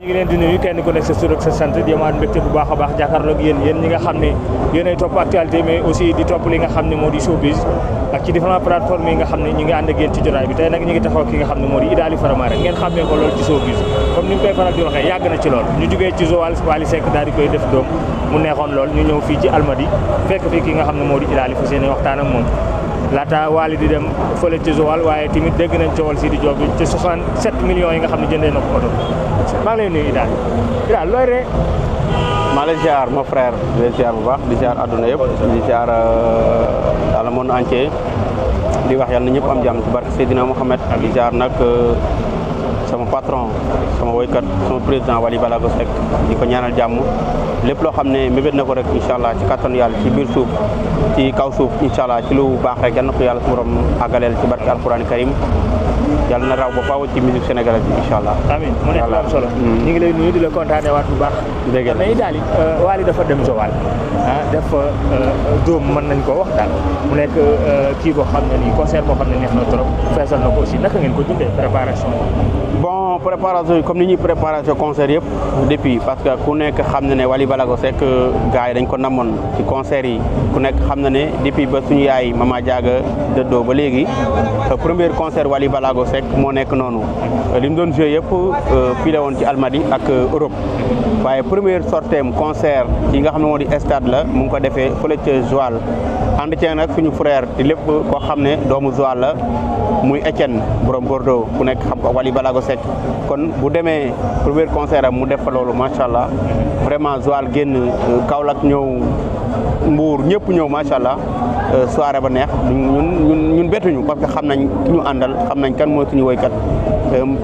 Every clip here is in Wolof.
ñu ngi leen di nuyu kenn ku nekk sa tur ak sa sant di amaat mbégte bu baax a baax jàkkaarloog yéen ñi nga xam ne yéenay topp actualité mais aussi di topp li nga xam ne moo di showbiz ak ci différentes plateformes yi nga xam ne ñu ngi ànd ak yéen ci jotaay bi tey nag ñu ngi taxaw ki nga xam ne moo di Idaly Faramare ngeen xàmmee ko loolu ci showbiz comme ni mu koy faral di waxee yàgg na ci lool ñu jógee ci Joal Wally Seck daal di koy def doom mu neexoon lool ñu ñëw fii ci Almadi fekk fii ki nga xam ne moo di Idaly fas yéene waxtaan ak moom laata Wally di dem fële ci Joal waaye tamit dégg nañ coowal si di job bi ci 67 millions yi nga xam ne jëndee na ko oto maa ngi lay nuyu Idaly looy ree maa lay ziar mon frère di lay ziar bu baax di ziar àdduna yëpp di ziar dans le monde entier di wax yàlla na ñëpp am jàmm ci barke Seydina Mohamed di ziar nag sama patron sama woykat sama président Wally Ballago Seck di ko ñaanal jàmm lépp loo xam ne mébét na ko rek incha allah ci kattan yàlla ci biir suuf ci kaw suuf incha allah ci lu baax rek yal na ko yàlla su borom àggaleel ci barke alquraan karim yàlla na raw ba faaw ci musique sénégalaise bi incha allah. amiin mu nekk lu am solo. ñu ngi lay nuyu di la kontaane waat bu baax. dégg nga mais Idaly Wally dafa dem Joal def dóom mën nañ koo wax daal mu nekk kii boo xam ne nii concert boo xam ne neex na trop feesal na ko aussi naka ngeen ko dundee préparation bon préparation yi comme ni ñuy préparation concert yëpp depuis parce que ku nekk xam na ne Wally Ballago Seck gars yi dañ ko namoon ci concert yi ku nekk xam na ne depuis ba suñu yaay Mama Diaga dëddoo ba léegi premier concert Wally Ballago Seck moo nekk noonu li mu doon joué yëpp fii la woon ci Almadi ak Europe waaye première sorteem concert yi nga xam ne moo di stade la mu ngi ko defee fële ca Joal ànd ceeg nag suñu frère di lépp koo xam ne doomu Joal la muy Etienne borom Bordeaux ku nekk xam ko Wally Ballago Seck kon bu demee premier concert am mu def fa loolu macha allah vraiment Joal génn Kaolack ñëw Mbour ñëpp ñëw macha allah soirée ba neex ñun bettuñu parce que xam nañ ki ñu àndal xam nañ kan mooy suñu woykat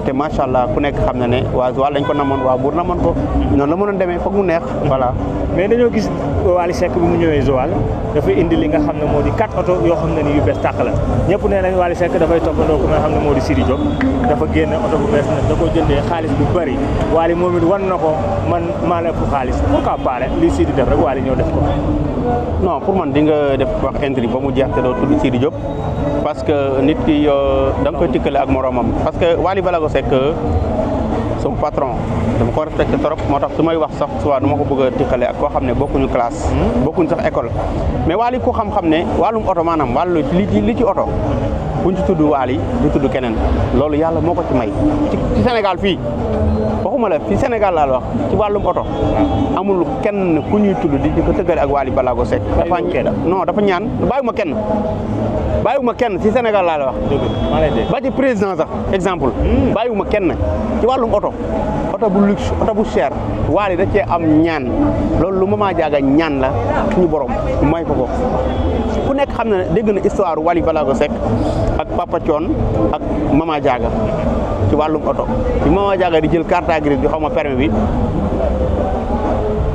te macha allah ku nekk xam na ne waa Joal dañ ko namoon waa Mbour namoon ko noonu la mënoon demee foog mu neex voilà. mais dañoo gis Wally Seck bi mu ñëwee Joal dafa indi li nga xam ne moo di 4 oto yoo xam ne ni yu bees tàq la ñëpp nee nañ Wally Seck dafay toppandoo ko nga xam ne moo di Sidi Diop dafa génne oto bu bees nag da ko jëndee xaalis bu bëri Wally moom it wan na ko man maa la ëpp xaalis pourquoi pas li Sidi def rek Wally ñëw def ko. non pour man di nga def wax intrigue ba mu jeex te doo tudd Sidi Diop parce que nit ki da nga koy tikkale ak moromam parce que Wally Ballago Seck sama patron dama ko respecté trop moo tax su may wax sax soit du ma ko bëgg a tikkale ak koo xam ne bokkuñu classe bokkuñu sax école mais Wally ko xam-xam ne wàllum oto maanaam wàllu li ci oto buñ ci tudd Wally du tudd keneen loolu yàlla moo ko ci may ci Sénégal fii waxuma la fii Sénégal laa la wax ci wàllum oto amul kenn ku ñuy tudd di ko tëggale ak Wally Ballago Seck dafa ñaan bàyyiwuma kenn ci Sénégal laa la wax ba ci président sax exemple bàyyiwuma kenn ci wàllum oto bu luxe oto bu cher Wally da cee am ñaan loolu lu Mama Diaga ñaan la suñu borom may ko ku nekk xam na ne dégg na histoire Wally Ballago Seck ak Papa Thione ak Mama Diaga ci wàllum oto bi Mama Diaga di jël carte grise bi xaw ma permis bi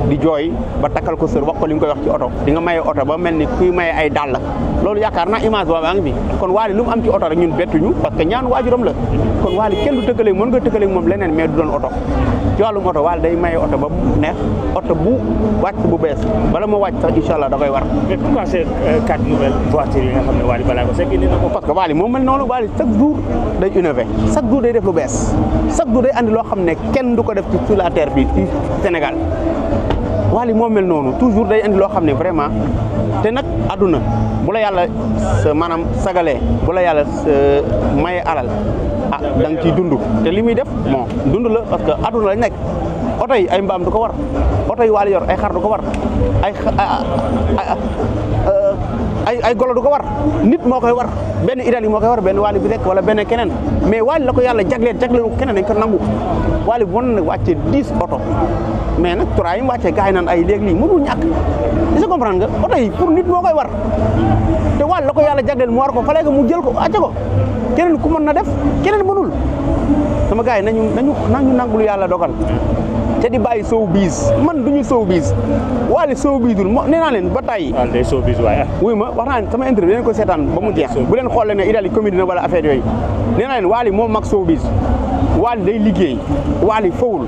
di jooy ba takkal ko sër wax ko li nga koy wax ci oto di nga maye oto ba mel ni kuy maye ay dàll loolu yaakaar naa image boobu a ngi fi kon Wally lu mu am ci oto rek ñun bettuñu parce que ñaan waajuram la kon Wally kenn du tëkkaleeg mën nga tëkkaleeg moom leneen mais du doon oto ci wàllum oto Wally day maye oto ba mu neex oto bu wàcc bu bees bala ma wàcc sax incha allah da koy war. mais pourquoi c'est 4 nouvelles voitures yi nga xam ne Wally Ballago Seck indi na ko. parce que Wally moom mel noonu Wally chaque jour day innover chaque jour day def lu bees chaque jour day andi loo xam ne kenn du ko def ci sur la terre bi ci Sénégal Wally moo mel noonu toujours day andi loo xam ne vraiment te nag àdduna bu la yàlla maanaam sagalee bu la yàlla maye alal da nga ciy dund te li muy def bon dund la parce que àdduna lañ nekk oto yi ay mbaam du ko war oto yi Wally yor ay xar du ko war ay golo du ko war nit moo koy war benn Idaly moo koy war benn Wally bi rek wala benn keneen mais Wally la ko yàlla jagleelu ko keneen dañ ko nangu Wally bu mën na wàcce 10 oto mais nag turaa yi mu wàccee gars yi naan ay léegi lii mënul ñàkk est-ce que comprendre nga oto yi pour nit moo koy war te Wally la ko yàlla jagleel mu war ko fallait que mu jël ko acca ko keneen ku mën na def keneen mënul sama gars yi nañu nangul yàlla dogal te di bàyyi showbiz man duñu showbiz Wally showbizul nee naa leen ba tàyyi day showbiz waaye wuy ma wax naa ne sama interview leen ko seetaan ba mu jeex bu leen xool ne Idaly comédie na wala affaire yooyu nee naa leen Wally moom mag showbiz Wally day liggéey Wally fawul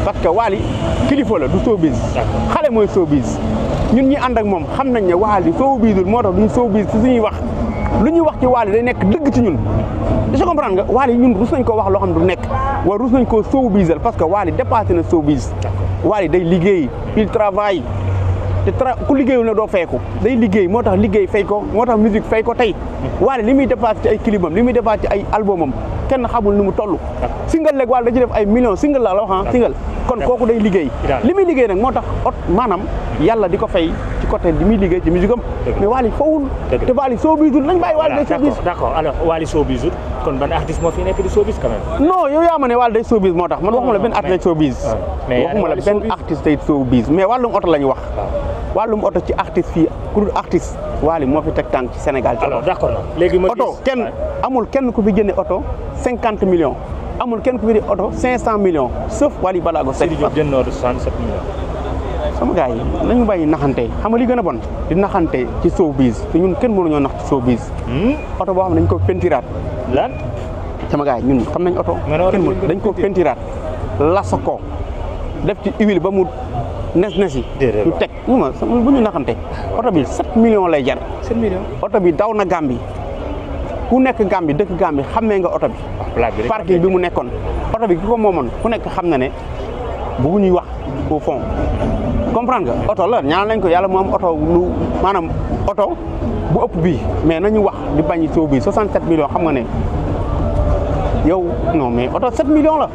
parce que Wally kilifa la du showbiz xale mooy showbiz ñun ñi ànd ak moom xam nañ ne Wally showbizul moo tax duñu showbiz ci suñuy wax lu ñuy wax ci Wally day nekk dëgg ci ñun est-ce que comprendre nga Wally ñun rus nañ ko wax loo xam ne du nekk war rus nañ koo showbizal parce que Wally dépassé na showbiz. Wally day liggéey il travaille te ku liggéeyul na doo fay ko day liggéey moo tax liggéey fay ko moo tax musique fay ko tey Wally li muy dépassé ci ay clipam li muy dépassé ci ay albumam kenn xamul nu mu toll. single léegi Wally da ci def ay millions single la wax single kon kooku day liggéey li muy liggéey nag moo tax maanaam yàlla di ko fay ci côté li muy liggéey ci musique am mais Wally fawul te Wally showbizul nañ bàyyi Wally day showbiz. d'accord alors Wally showbizul kon ban artiste moo fi nekk di showbiz quand même. non yow yaa ma ne Wally day showbiz moo tax man waxuma la benn artiste day showbiz waxuma la benn artiste day showbiz mais wàllum oto la ñu wax wàllum oto ci artiste fii ku dul artiste Wally moo fi teg tànk ci Sénégal ci alors d'accord léegi ma oto kenn amul kenn ku fi jënde oto 50 millions amul kenn ku fi di oto 500 millions sauf Wally Ballago Seck. Sidi Diop jënd na oto 67 millions. sama gars yi nañu bàyyi naxante xam nga li gën a bon di naxante ci showbiz te ñun kenn mënuñoo nax ci showbiz. oto boo xam ne dañ ko pentiraat. lan sama gars yi ñun xam nañ oto. kenn dañ ko pentiraat lasa ko def ci huile ba mu nes yi. ñu teg bu ñu naxante oto bi 7 millions lay jar. 7 millions oto bi daw na Gambie ku nekk Gambie dëkk Gambie xammee nga oto bi. parking bi mu nekkoon oto bi ki ko moomoon ku nekk xam na ne bëggu ñuy wax au fond comprendre nga oto la ñaan nañ ko yàlla mu am oto lu maanaam oto bu ëpp bii mais nañu wax di bañ soo bii 67 millions xam nga ne yow non mais oto 7 millions la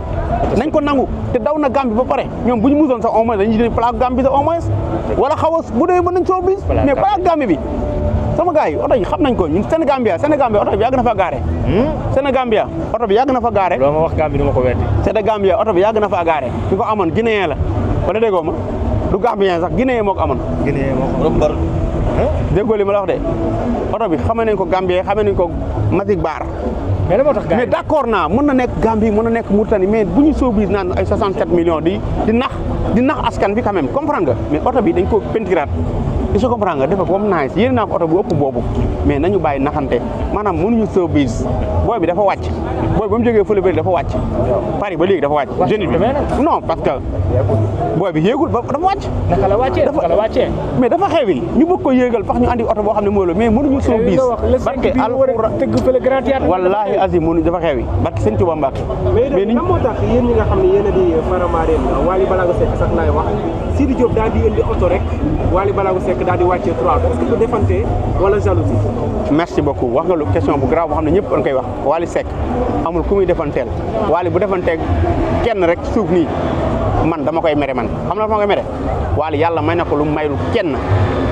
nañ ko nangu te daw na Gambie ba pare ñoom bu ñu musoon sax au moins dañuy jël plaque Gambie sax au moins wala xaw a bu dee mën nañ soo bis mais plaque Gambie bi sama gars yi oto yi xam nañ ko ñun Sénégambia oto bi yàgg na fa gaare Sénégambia oto bi yàgg na fa gaare loo ma wax Gambie du ma ko weddi Sénégambia oto bi yàgg na fa gaare ki ko amoon Guinéen la wala déggoo ma du Gambien sax Guinéen moo ko amoon déggoo li ma la wax de oto bi xamee nañ ko Gambien xamee nañ ko Magic Bar mais la moo tax mais d'accord naa mën na nekk Gambie mën na nekk Mauritanie mais bu ñu showbiz naan ay 67 millions di nax askan bi quand même comprendre nga mais oto bi dañ ko pentiraat est-ce que comprendre nga defe ko comme nice yéen naa ko oto bu ëpp boobu mais nañu bàyyi naxante maanaam mënuñu showbiz booy bi dafa wàcc booy ba mu jógee fële bëri dafa wàcc Paris ba léegi dafa wàcc jeune bi non parce que booy bi yéegul ba dafa wàcc naka la wàccee mais dafa xewi ñu bëgg ko yéegal fax ñu andi oto boo xam ne mooy la mais mënuñu showbiz barke alxuraan wallaahi azim mënuñu dafa xewi barke sëñ Tuuba Mbàkke mais ni moo tax yéen ñi nga xam ne yéen a di Faramareen Wally Ballago Seck sax laay wax Sidi Diop daal di indi oto rek Wally Ballago Seck daal di wàccee 3 est-ce que du defante wala jalousie. merci beaucoup wax nga lu question bu grave boo xam ne ñëpp dañ koy wax Wally Seck amul ku muy defanteel Wally bu defanteeg kenn rek suuf nii man dama koy mere man xam na ma koy mere Wally yàlla may na ko lu mayul kenn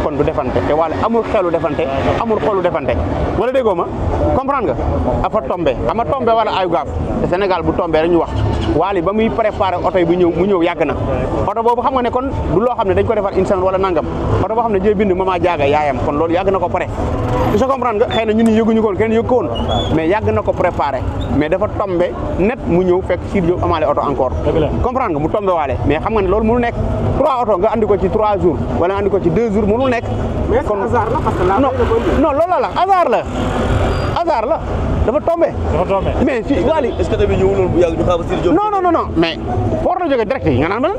kon du defante te Wally amul xelu defante amul xolu defante wala déggoo ma comprendre nga afa tombé ama tombé wala ayu gaaf te Sénégal bu tombé rek ñu wax Wally ba muy préparé oto yi mu ñëw yàgg na oto boobu xam nga ne kon du loo xam ne dañ ko defar une semaine wala nangam oto boo xam ne jëy bind Mama Diaga yaayam kon loolu yàgg na ko pare je comprendre nga xëy na ñun ñi yëguñu ko woon kenn yëg ko woon mais yàgg na ko préparé mais dafa tombé net mu ñëw fekk Sidi Diop amaale oto encore comprendre nga mu tombé waale mais xam nga ne loolu mënu nekk 3 oto nga andi ko ci 3 jours wala nga andi ko ci 2 jours mënul nekk kon hasard la parce que non loolu la hasard la dafa tombé mais si Wally est-ce que tamit ñëwuloon bu yàgg ñu xaar Sidi Diop non mais port la jógee direct yi nga naan ma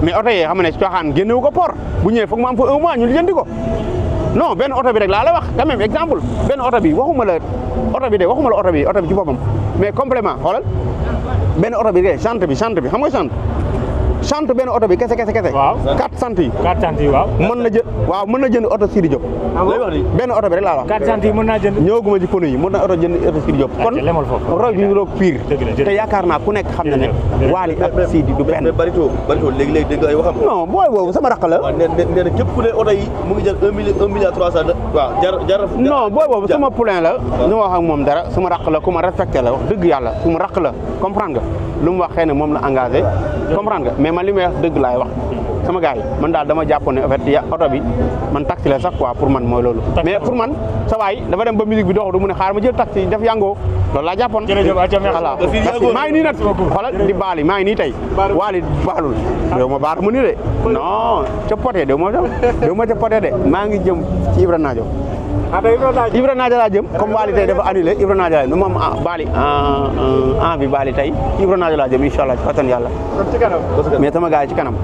mais oto yi xam nga ne caaxaan génnewu ko port bu ñëwee foog mu am fa 1 mois ñu lijjanti ko non benn oto bi rek laa la wax quand même exemple benn oto bi waxuma la oto bi ci boppam mais complément xoolal benn oto bi rek chante bi xam nga chante benn oto bi kese waaw 4 cent yi waaw mën na jënd oto Sidi Diop benn oto bi rek laa wax 4 cent yi mën naa jënd ñëwaguma ci pono yi mën na jënd oto Sidi Diop kon roy ñu roog pire te yaakaar naa ku nekk xam na ne Wally ak Sidi du benn barito léegi dégg ay waxam non booy boobu sama rakk la nee na képp ku ne oto yi mu ngi jar 1 milliard 300 waaw jar non booy boobu sama poulain la ñu wax ak moom dara suma rakk la ku ma respecté la wax dëgg yàlla suma rakk la comprendre nga lu mu wax xëy na moom la engagé comprendre nga mais man li may wax dëgg laay wax sama gars yi man daal dama jàppoon ne en fait oto bi man taxi la sax quoi pour man mooy loolu mais pour man sa waay dafa dem ba musique bi dox du mu ne xaar ma jël taxi def yàngoo loolu laa jàppoon voilà maa ngi nii nag xoolal di baali maa ngi nii tey Wally baalul déw ma baar mu ni de non ca poté déw ma ca poté de maa ngi jëm ci Ibra Nadio Ibra Nadio laa jëm comme Wally tey dafa annulé Ibra Nadio laa jëm nu ma am baali envie baali tey Ibra Nadio laa jëm incha allah ci kattan yàlla mais sama gars yi ci kanam